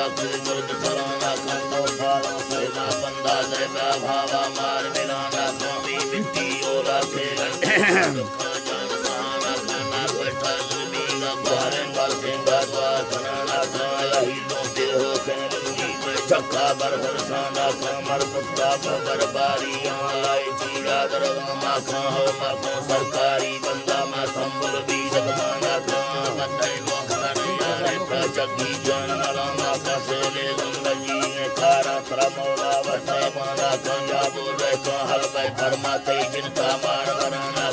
مرد سرانا کن تو پھالاں سیدا بندہ دے بیا بھاوا مار ملانا کن مٹی اولا کھیلن۔ چکا بر ہرسانا کمر پتا بر باری آن لائی چیرا درگا ما کھاں ہو ما کھاں سرکاری بندہ ما سمبل بی زدمانا کھاں بدے مخصر یارے پرچکی جان نلا ما کھاں سیلے زندگی کارا ترا مولا وسے مانا کھاں جابو رہتا حلبے فرماتے جنتا مار ورانا